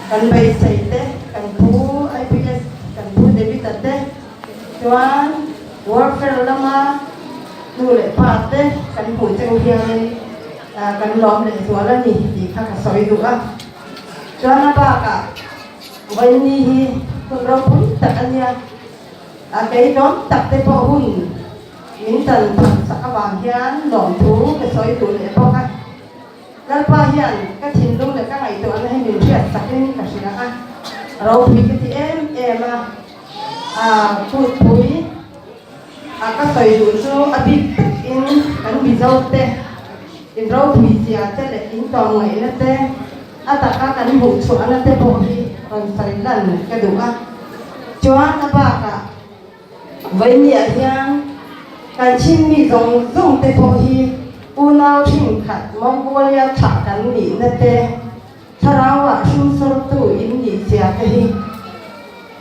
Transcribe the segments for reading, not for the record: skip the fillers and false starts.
Kan beisei te, kan pu IPS, kan pu David-a te, chuan warfare lama nu leh pa te kan hmuh cheu hianin kan lawm lehzual a ni tih kha ka sawi duh a. Chuan a bakah vawiini hi hun ropui tak a nia, a kei lawm tak te pawh hun min tan phak sak avang hian lawmthu ka sawi duh leh bawk a. Lalpa hian ka thinlung leh ka ngaihtuahna hi min hriat sakin ka hria a, ropui ka ti em em a, a kutpui a ka sawi duh chu a bik takin kan Mizo te in ropui zia te leh in tlawmngaihna te a taka kan hmuh chhuahna te pawh hi rawn sawi lan ka duh a, chuan a bakah Vawinia hian kan Chinmi zawng zawng te pawh hi unau hrinkhat Mongolia thlah kan nihna te, thlarauah hringsawrtu in nih zia te hi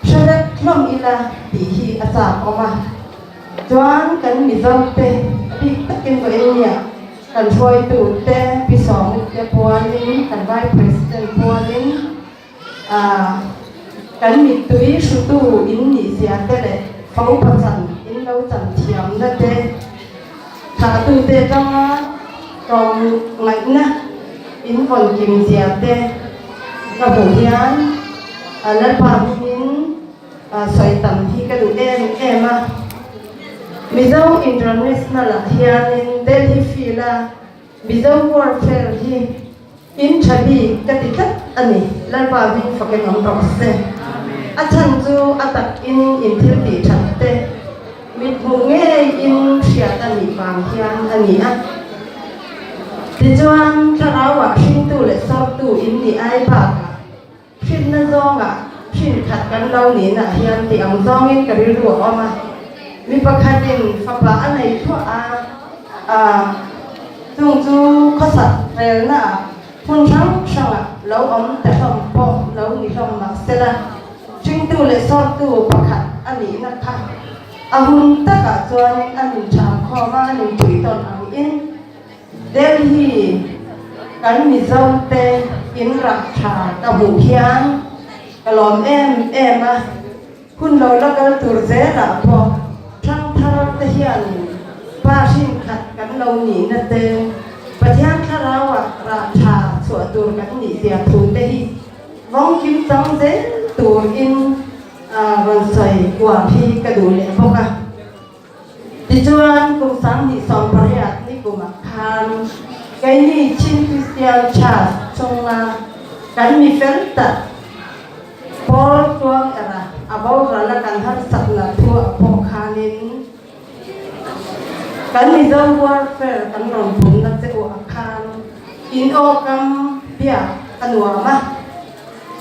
hre vek hlawm ila tih hi a chak awm a. Chuan kan Mizo te a bik takin Vawinia kan hruaitu te Pi Sawmit te pualin kan Vai President pualin, Kan mittui hrutu in nih zia te leh fo pachan in lo chan thiamna te, thlahtute atanga tlawm ngaihna in vawn kim zia te ka hmuh hian Lalpa hmingin sawi tam hi ka duh em em a. Mizo International-ah hianin Delhi Field-a Mizo Warfare hi In tha bik ka ti tlat a ni, Lalpa hming fakin awm rawh se. A chhan chu a tak in in thil tih that te mit hmuh ngei in hriat a nih vang hian a ni a. Tichuan thlarau ah hringtu leh sawrtu in nih ai bakah hrinna zawngah hrin khat kan lo nihna hian tih ang zawngin ka rilru a awm a. Mi pakhatin fapa a nei thluah a, a chung chu khawsak relnaah hmun hrang hrangah lo awm ta hlawm pawh lo ni hlawm mah sela, hringtu leh sawrtu pakhat a nihna kha a hun takah chuanin a nintham khawm a, a ninpui tawn angin Delhi kan Mizo te in rah tha ka hmuh hian ka lawm em em a, hun lo la kal tur zelah pawh thangthar te hianin pa hrin khat kan lo nihna te, Pathian thlarauah rah tha chhuah tur kan nih zia thu te hi vawng kim chang zel turin rawn sawi kual hi ka duh leh bawk a. Tichuan, kum 28 ni kumah khan keini Chin Christian Church chunga kan mi fel tak Paul Tuang era a boral a kan harsatna thu ah pawh khanin kan Mizo warfare kan rawn pumna che u ah khan in awkam biak a nuam a,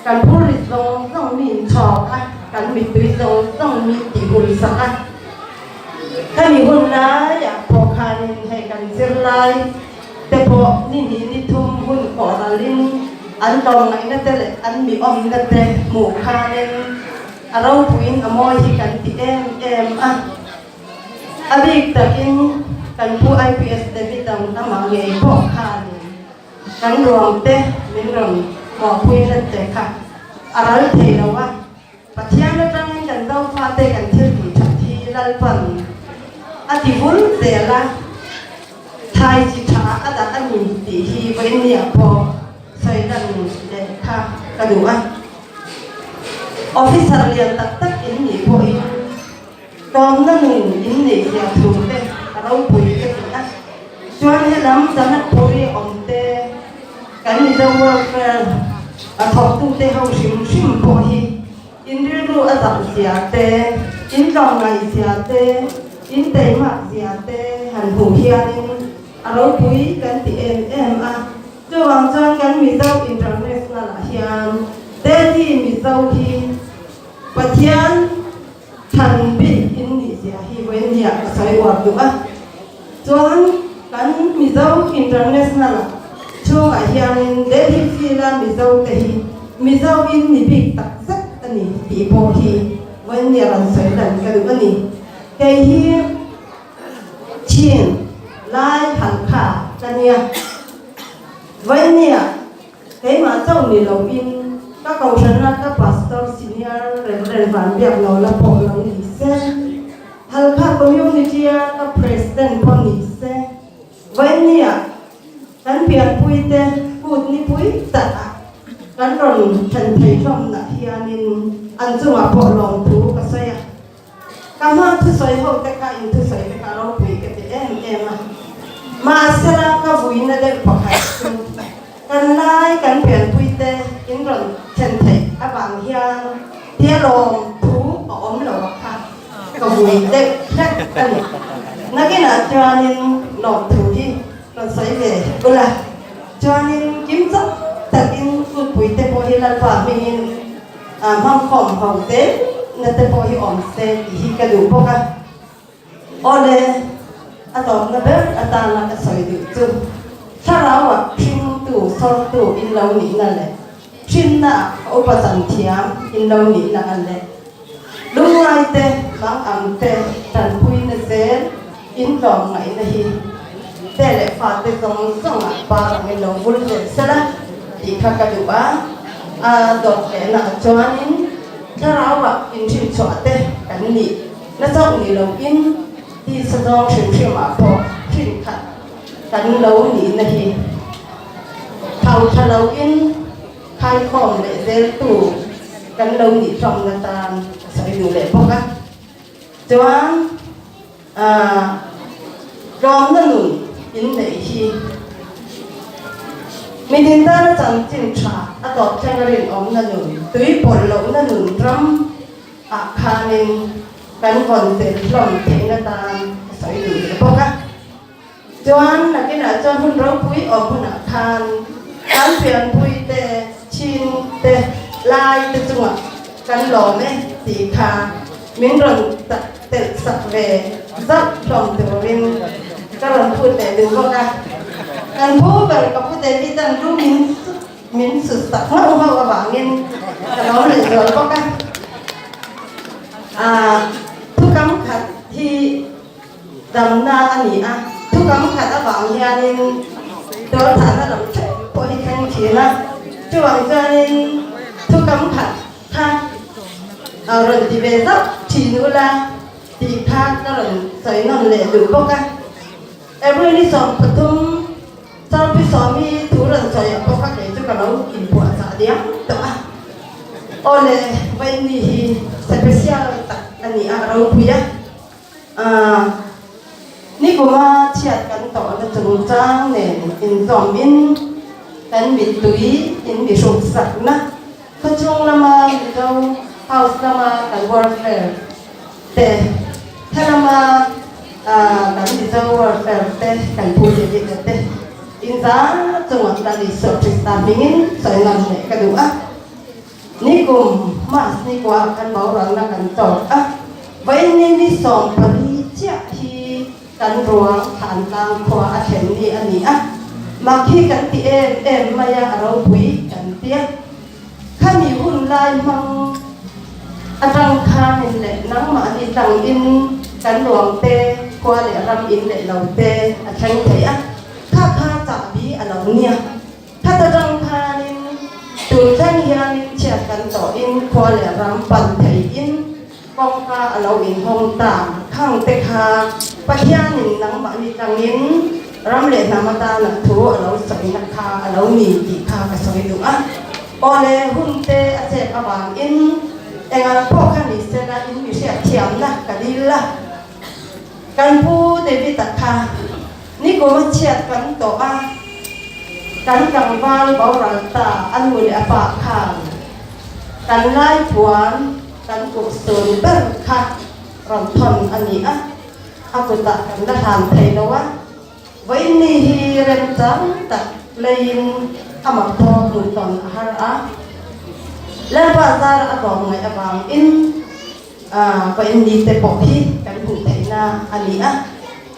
kan phurrit zawng zawng mi in chhawk a, kan mittui zawng zawng mi tihul sak a. Khami hun laiah pawh khanin hei kan zirlai te pawh ni hnih ni thum hun khawh ralin an tlawmngaihna te leh an mi awmna te hmuh khanin a ropuiin a mawi hi kan ti em em a. A bik takin kan pu IPS David ang amah ngei pawh khanin kan ruang te min rawn hmuahpui let te kha a ral thei lo a. Pathian atangin kan zofate kan thil tih that hi Lalpan a ti vul zel a, thai chi tha a dah a ni tih hi vawiinniah pawh sawi lan leh kha ka duh a. Officer lian tak tak in nih pawhin tlawmna nun in neih zia thu te a ropui ka ti a, chuan helam Janakpuri awm te, Kan Mizo welfare a thawktute ho hrim hrim pawh hi in rilru a zauh zia te, in tlawmngaih zia te, in teimak zia te han hmuh hianin a ropui kan ti em em a. Chuvang chuan kan Mizo International ah hian Delhi Mizo hi Pathian Thlan bik in nih zia hi vawiinniah ka sawi uar duh a, chuan kan Mizo International ah chhungah hianin Delhi field a Mizo te hi Mizo in ni bik tak zet a ni tih pawh hi vawiinniah rawn sawi lan ka duh a ni. Kei hi Chin lai Halkha ka nia. Vawiinniah keimah chauh ni loin ka. Ka kohhran ka pastor senior Reverend Van Biak Nawla pawh lo ni se, Halkha community a ka president pawh ni se, Vaini ah kan pianpui te kut nipui tak ah kan rawn thlen thei hlawm nah hianin an chungah pawh lawmthu ka sawi a. Ka hma thusawi ho te kha in thusawi te kha ropui ka ti em em a. Mahsela ka vuina deuh pakhat chu kan lai kan pianpui te in rawn thlen theih avang hian tia lawmthu a awm lo a kha ka vui deuh hlek a ni. Nakinah chuanin lawmthu hi rawn sawi ve ula. Chuanin kim chak takin kutpui te pawh hi Lalpa hmingin hmangkhawm ho te na te pawh hi awm se tih hi ka duh bawk a. Awle, a tawpna ber atana ka sawi duh chu thlarauah hringtu, sawrtu in lo nihna leh hrinna ah upa chan thiam in lo nihna a leh lungngai te, mang ang te tanpuina zel in tlawmngaihna hi te leh fate zawng zawng ah par angin lo vul zel sela tih kha ka duh a. A dawt lehna ah chuanin thlarauah inhrinchhuah te kan nih na chauh ni loin tisa zawng hrim hrim ah pawh hrinkhat kan lo nihna hi thau tha loin khaikhawm leh zeltu kan lo nih hlawmna tan a sawi duh leh bawk a. Chuan tlawmna nun inneih hi midin tana chanchin tha a tawp thleng a rinawmna nun, tui pawlh lohna nun ram ah khanin kan vawn tel hlawm theihna tan a sawi duh leh bawk a. Chuan nakinah chuan hun ropui awm hunah khan kan pianpui te, chin te, lai te chungah kan lawm e tih kha min rawn telh sak ve zauh hlawm turin ka rawn phut leh duh bawk a. Kan pu ber ka pu David an lu min min sut sak nghauh nghauh avangin ka lawm leh zual bawk a. Thukam khat hi Damna a ni a, thukam khat avang hianin tualthahna lam theuh pawh hi thleng thin a, chuvang chuanin thukam khat kha rawn ti ve zauh thin ula tih kha ka rawn sawi nawn leh duh bawk a. April ni 13 Changpi Sawmi thu rawn sawi ah pawh kha kei chu ka lo inpuahchah diam tawh a. Awle, vawiin hi special tak a ni a, ropui a. Nikuma chhiat kan tawhna chungchang nen inzawmin kan mittui in mi hruksakna khawchhung lama Mizo House lama kan workfare te, thelama kan Mizo workfare te kan phu leh leh na te inza chungah Lal Isua Krista hmingin sawi ngam leh ka duh a. Nikum March ni kuah kan boralna kan tawk a, vawiin ni 14 chiah hi kan ruang Thantlang khua a thlen ni a ni a, mak hi kan ti em em mai a, a ropui kan ti a. Khami hun lai hmang atang khanin leh nangmahni tangin kan ruang te, khua leh ram in leh lo te a thleng thei a, kha kha chahbi a lo nia. Khat atang khanin tun thleng hianin chhiat kan tawhin khua leh ram pan theihin kawngka a lo inhawng ta. Khang te kha Pathianin nangmahni tangin ram leh hnam atana thu a lo sawina kha a lo ni tih kha ka sawi duh a. Aw le hun te a chet avangin engang pawh kha ni sela in mi hriatthiamna ka dil a. Kan pu David-a kha Nikum a chhiat kan tawh a, kan tlangval boral ta a nu leh a pa khan kan laipuan kan kuhsun ber kha rawn thawn a ni a, a kutah kan la hlan thei lo a, vawiin hi remchang tak leiin amah pawh hmuh tawn a har a, Lalpa zara a bawm ngaih avangin. Vawiin ni te pawh hi kan hmuh theihna a ni a,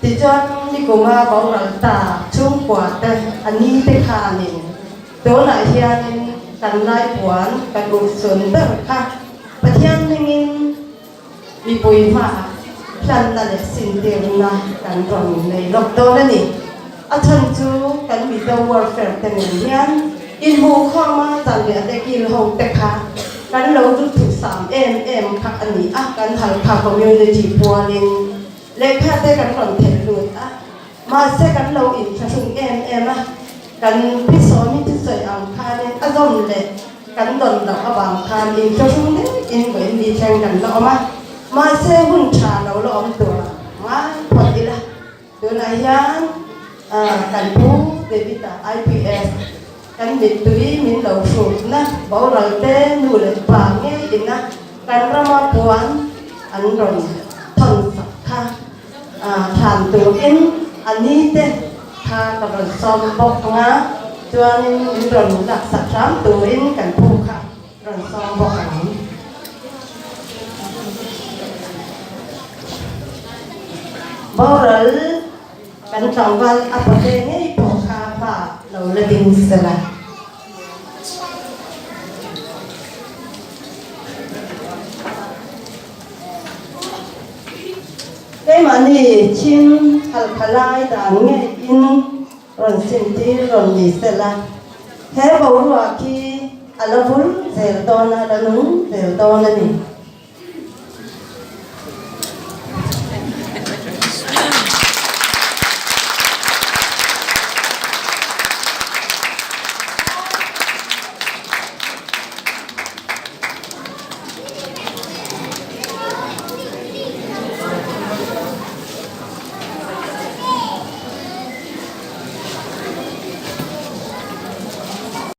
tichuan nikuma boral ta chhungkua te a ni te khanin tunah hianin kan laipuan kan urhsun ber kha Pathian hmingin mipui hmaah hlanna leh sintirna kan rawn nei lawk dawn a ni. A chhan chu kan Mizo warfare te nen hian. Inhmuhkhawm a zanriah te kil ho te kha kan lo duhthusam em em kha a ni a, kan Halkha community pualin lehkha te kan rawn theih lut a, mahse kan lo inthlahrung em em a, kan pi sawmi thusawi ang khanin a zawm leh kan dawn loh avang khan inthlahrung deuhin vawiin ni thleng kan la awm a, mahse hun tha lo la awm turah ngai phawt ila. Tunah hian kan pu David-a IPS kan mittui min lo hrukna boral te nu leh pa ngei ina kan rama puan an rawn thawn sak kha thlan turin a ni te kha ka rawn sawm bawk ang a, chuanin min rawn laksak hram turin kan pu kha rawn sawm bawk ang. Boral kan tlangval a pate ngei pawh kha hma lo la ding sela. Keimahni Chin halkha lai dan ngeiin Rawn sintir rawn ni sela, he boruak hi a la vul zel dawn a, la nung zel dawn a ni.